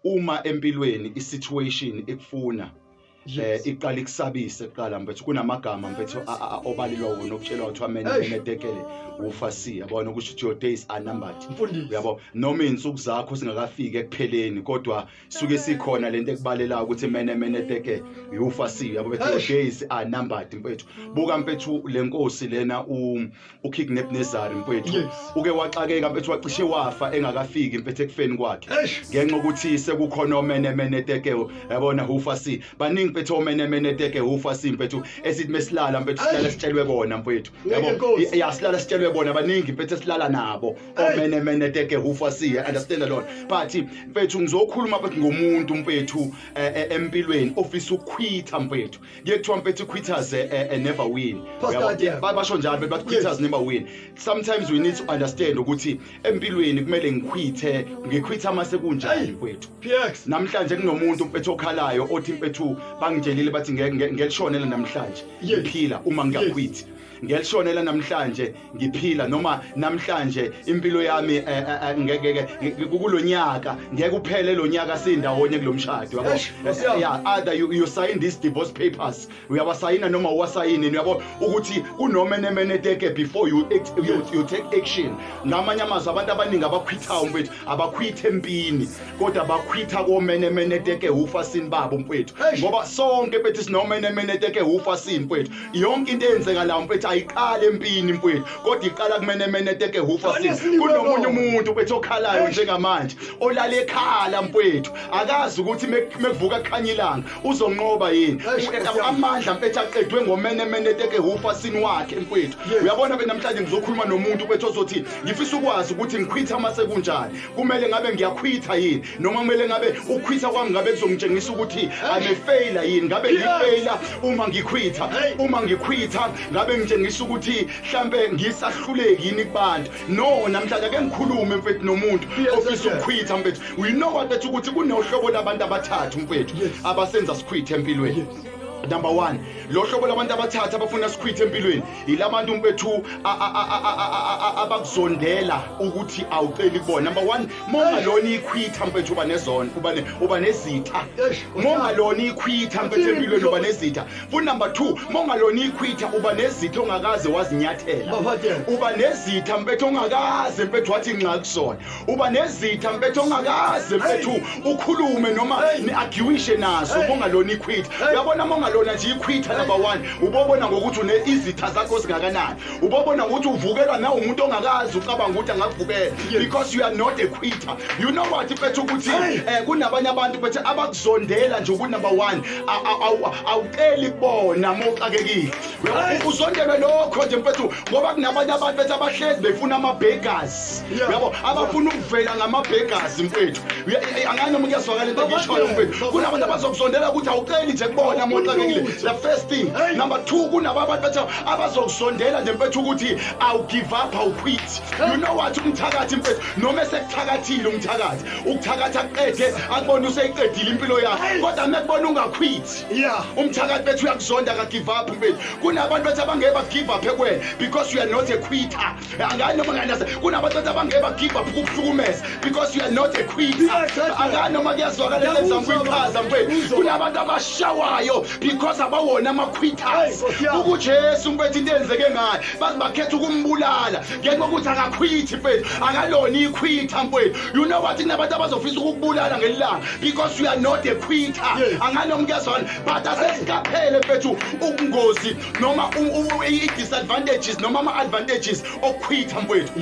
Uma empilweni i-situation ikufuna, iqala ikusabise kuqala mfethu, kunamagama mfethu obalelwa wona, okutshelwa kuthiwa mene mene tekele ufasi, yabona, kusho ukuthi your days are numbered. Mfundisi. Uyabo, noma iy'nsuku zakho singakafiki ekupheleni, kodwa suke sikhona lento ekubalelayo ukuthi mene mene teke ufasi, yabo, bethi your days are numbered mfethu. Buka mfethu, le nkosi lena uKing Nebuchadnezzar mfethu, uke waxakeka mfethu, wacishe wafa engakafiki mfethu ekufeni kwakhe, ngenxa ukuthi sekukhona omene mene teke, yabona, hufasi. Baningi mfethu omene mene teke hufasi mfethu, esithi mesilala mfethu, silala sitshelwe kona mfethu, yabo. Ya, silala sitshelwe bona, baningi mfethu esilala nabo omene mene teke hufasi, understand lona. But mfethu, ngizokhuluma mfethu ngomuntu mfethu empilweni ofisa ukuquitha mfethu. Kuye kuthiwa mfethu, quitters never win. Pastor. Uyabo? Yeah. Basho njalo mfethu, bathi quitters never win. Sometimes we need to understand ukuthi empilweni kumele ngiquithe, ngiquitha mase kunjani mfethu. PX. Namhlanje kunomuntu mfethu okhalayo, othi mfethu, bangitshelile bathi ngelishonela namhlanje ngiphila uma ngingaquit, ngelishonela namhlanje ngiphila, noma namhlanje impilo yami ngeke kulonyaka, ngeke uphele lo nyaka sindawonye kulomshado, yabo. Eish, Nkosi yami. Yeah, either you sign these divorce papers, uyawasayina noma uwasayini, uyabo, ukuthi kunomenemene teke before you, act, you take action. Ngamanye amazwi, abantu abaningi abaquithayo mfethu, abaquithe empini, kodwa baquitha komenemene teke ufasini babo mfethu. Ngoba sonke mfethu sinomenemene teke ufasini mfethu. Yonke into eyenzeka la mfethu ayiqali empini mfethu, kodwa iqala kumenemene teke ufasini. Esinikwe Kunomunye bona. umuntu mfethu okhalayo njengamanje, olala ekhala mfethu, akazi ukuthi mekuvuka kukhanya ilanga uzonqoba yini. Eish, Nkosi yami. Amandla mfethu aqedwe ngomenemene teke ufasini wakhe mfethu. Uyabona ke, namhlanje ngizokhuluma nomuntu mfethu ozothi, ngifisa ukwazi ukuthi ngiquitha mase kunjani, kumele ngabe ngiyaquitha yini, noma kumele ngabe ukuquitha kwami ngabe kuzongitshengisa ukuthi I'm a failure yini, ngabe ngifailure uma ngiquitha? Uma ngiquitha, ngabe ngitshengisa ukuthi mhlambe ngisahluleki yini kubantu? No, namhlanje ake ngikhulume mfethu nomuntu ofisa ukuquitha mfethu. We know what, mfethu, ukuthi kunohlobo labantu abathathu mfethu abasenza siquithe empilweni. Number 1, lo hlobo labantu abathathu abafuna siquithe empilweni, yilabantu mfethu abakuzondela ukuthi awuceli kubona. Number 1, mongalona iquitha mfethu, uba nezona, uba nezitha. Mongalona iquitha mfethu empilweni, uba nezitha. Futhi number 2, mongalona iquitha, uba nezitha ongakaze wazinyathela. Bafadela. Uba nezitha mfethu ongakaze mfethu wathi nxa kuzona. Uba nezitha mfethu ongakaze mfethu ukhulume noma ni-arguishe nazo mongalona iquitha. Uyabona, mongalona nje iquitha, number 1, ubobona ngokuthi une izitha zakho zingakanani, ubobona ngokuthi uvukelwa na umuntu ongakazi ucabanga ukuthi angakuvukela, because you are not a quitter. You know what mfethu, ukuthi kunabanye abantu mfethu abakuzondela nje ukuthi number 1 awuceli kubona mawuxakekile. Uzondelwe lokho nje mfethu, ngoba kunabanye abantu bethu abahlezi befuna ama-beggars, yabo, abafuna ukuvela ngama-beggars mfethu. Angani noma kuyazwakala into engiyishoyo mfethu? Kunabantu abazokuzondela ukuthi awuceli nje kubona mawuxakekile, the first thing. Number two, kunabo abantu bethu abazokuzondela nje mfethu ukuthi awu-give up, awuquit. You know what, umthakathi mfethu, noma esekuthakathile umthakathi, ukuthakatha kuqede, akubona useyiqedile impilo yakho, kodwa mekubona ungaquit, umthakathi bethu uyakuzonda, ka-give up mfethu. Kunabantu bethi abangeke ba-give up ekwena because you are not a quitter. Angani noma ngandase, kunabantu bethi abangeke ba-give up ukukuhlukumeza because you are not a quitter. Angani noma kuyazwakala lento engizama ukuyichaza mfethu? Ngiyakuzwa. Kunabantu abashawayo because abawona ama-quitters. Hey, Nkosi yami. Ukujesu mfethu, into eyenzeke ngayo, baze bakhetha ukumbulala ngenxa yokuthi akaquithi mfethu, akalona iquitter mfethu. You know what, kunabantu abazofisa ukukubulala ngelilanga because you are not a quitter. Angani noma kuyazwana, but asesiqaphele mfethu ubungozi noma i-disadvantages noma ama-advantages okuquitha mfethu.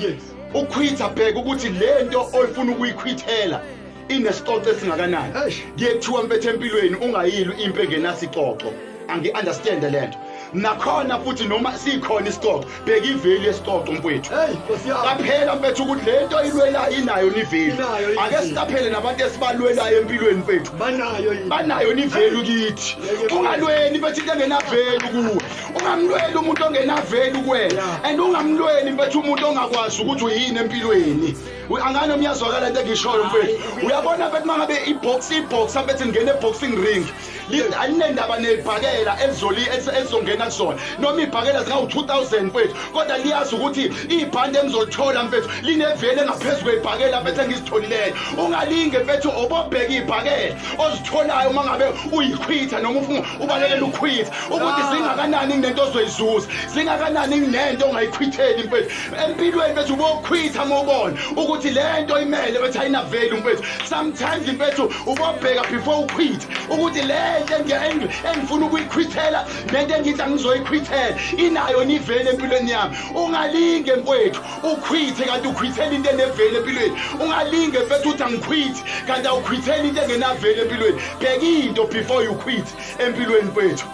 Uquitha, bheka ukuthi lento oyifuna ukuyiquithela inesicoco esingakanani. Kuye kuthiwa mfethu, empilweni ungayilwi impi engenasicoco. Angi-understand lento nakhona futhi, noma sikhona isicoco, bheka ivalue yesicoco mfethu. Hey, Nkosi yami. Qaphela mfethu ukuthi lento ilwela inayo nivalue. Inayo i-value. Ake siqaphele nabantu esibalwelayo empilweni mfethu. Banayo yini? Banayo nivalue kithi? Yeke. Ungalweni mfethu into engenavalue kuwe, ungamlweli umuntu ongenavalue kuwena. And ungamlweli mfethu umuntu ongakwazi ukuthi uyini empilweni. Angani umyazwakala into engishoyo mfethu. Uyabona mfethu, mangabe ibox ibox mfethu ngene eboxing ring, alinendaba nebhakela elizoli elizongena kuzona, noma ibhakela zingawu 2000 mfethu, kodwa liyazi ukuthi ibhande engizolithola mfethu linevele engaphezulu kwebhakela mfethu engizitholileyo. Ungalinge mfethu, obobheka ibhakela ozitholayo uma ngabe uyikhwitha noma ufuna ubalekela ukhwitha, ukuthi zingakanani kunento ozoyizuza, zingakanani kunento ongayikhwitheli mfethu empilweni. Mfethu, ubokhwitha uma ubona ukuthi le nto imele bethi ayina-value mfethu. Sometimes mfethu ubobheka before ukhwithe ukuthi le nto engifuna ukuyikhwithela nento engithi angizoyikhwithela inayo ni-value empilweni yami. Ungalinge mfethu ukhwithe kanti ukhwithela into ene-value empilweni. Ungalinge mfethu uthi angikhwithi kanti awukhwitheli into engena-value empilweni. Bheka into before you quit empilweni mfethu.